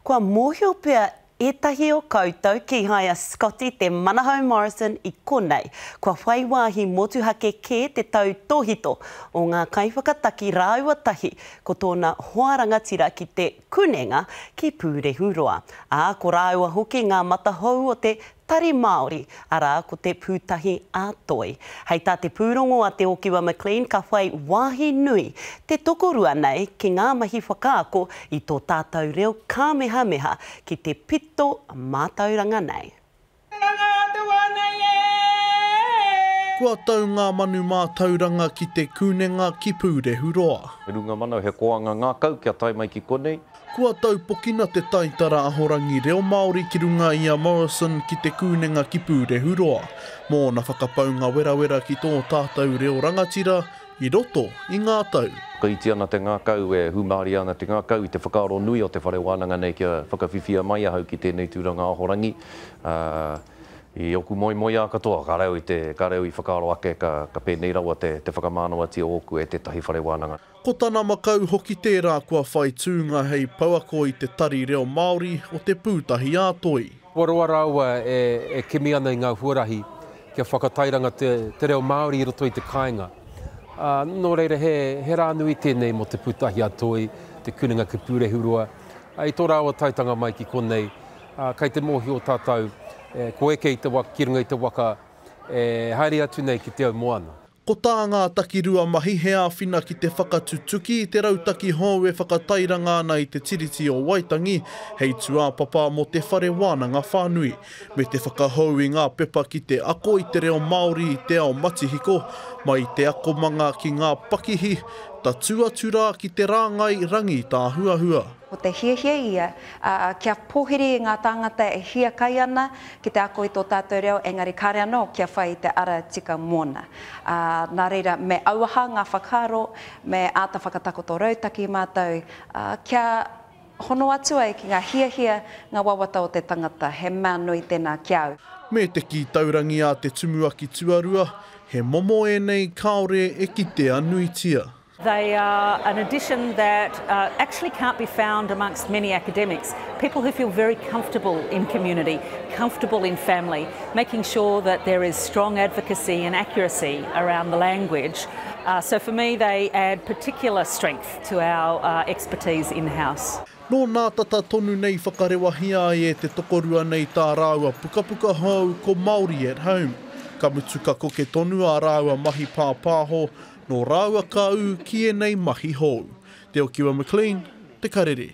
Kua mōhio pea ētahi o koutou kīhai a Scotty Te Manahau Morrison i konei, kua whai wāhi motuhake kē te tautōhito o ngā kaiwhakataki rāua tahi ko tōna hoa rangatira ki te Kunenga ki Pūrehuroa, ā, ko rāua hoki ngā matahou o te Tari Māori, arā, ko te Pūtahi ā-Toi. Hei tā te pūrongo a Te Okiwa McLean ka whai wāhi nui te tokorua nei ki ngā mahi whakaako i tō tātou reo kāmehameha ki te pito mātauranga nei. Ranga te wā nei e. Kua tau ngā manu mātauranga ki Te Kunenga ki Pūrehuroa. He runga mana, he koanga ngākau kia tae mai ki konei. Kua taupokina te taitara ahorangi reo Māori ki runga i a Morrison ki Te Kūnenga ki Pūrehuroa, mō ōna whakapaunga werawera ki tō tātou reo rangatira i roto i ngā tau. Whakaiti ana te ngākau, e hūmārie ana te ngākau i te whakaaro nui o te whare wānanga nei kia whakawhiwhia mai ahau ki tēnei tūranga ahorangi, ā, i ōku moemoeā katoa, kāre au i te, kāre au i whakaaro ake ka, ka pēnei rawa te, te whakamānawatia ōku e tētahi whare wānanga. Ko tana makau hoki tērā kua whai tūnga hei pouako i te Tari Reo Māori o Te Pūtahi-ā-Toi. Kua roa rāua e kimi ana i ngā huarahi kia whakatairanga te reo Māori i roto i te kāinga. Nō reira he rā nui tēnei mō Te Pūtahi-ā-Toi, Te Kunenga ki Pūrehuroa. I tō rāua taetanga mai ki konei, kei te mōhio tātou kua eke i te waka, ki runga i te waka e haere atu nei ki te au moana. Ko tā ngā takirua mahi he āwhina ki te whakatutuki i te rautaki hou e whakatairanga ana i te Tiriti o Waitangi hei tūāpapa mō te whare wānanga whānui, me te whakahou i ngā pepa ki te ako i te reo Māori i te ao matihiko, mai i te akomanga ki ngā pakihi, tatū atu rā ki te rāngai rangi tāhuahua. Ko te hiahia ia, ā, kia pōhiri i ngā tāngata e hiakai ana ki te ako i tō tātou reo, engari kāre anō kia whai i te ara tika mōna. Ā, nā reira, me auaha ngā whakaaro, me āta whakatakoto rautaki mātou, ā, kia hono atu ai ki ngā hiahia, ngā wawata o te tangata, he mea nui tēnā ki a au. Me te kī taurangi a te tumuaki tuarua, he momo ēnei kāore e kitea nuitia. They are an addition that uh, actually can't be found amongst many academics. People who feel very comfortable in community, comfortable in family, making sure that there is strong advocacy and accuracy around the language. Uh, so for me, they add particular strength to our uh, expertise in-house. Nō nā tata tonu nei whakarewahia ai e te tokorua nei tā rāua pukapuka hou ko Māori at Home. Ka mutu ka koke tonu ā rāua mahi pāpāho, nō rāua ka ū ki ēnei mahi hou. Te Okiwa McLean, Te Karere.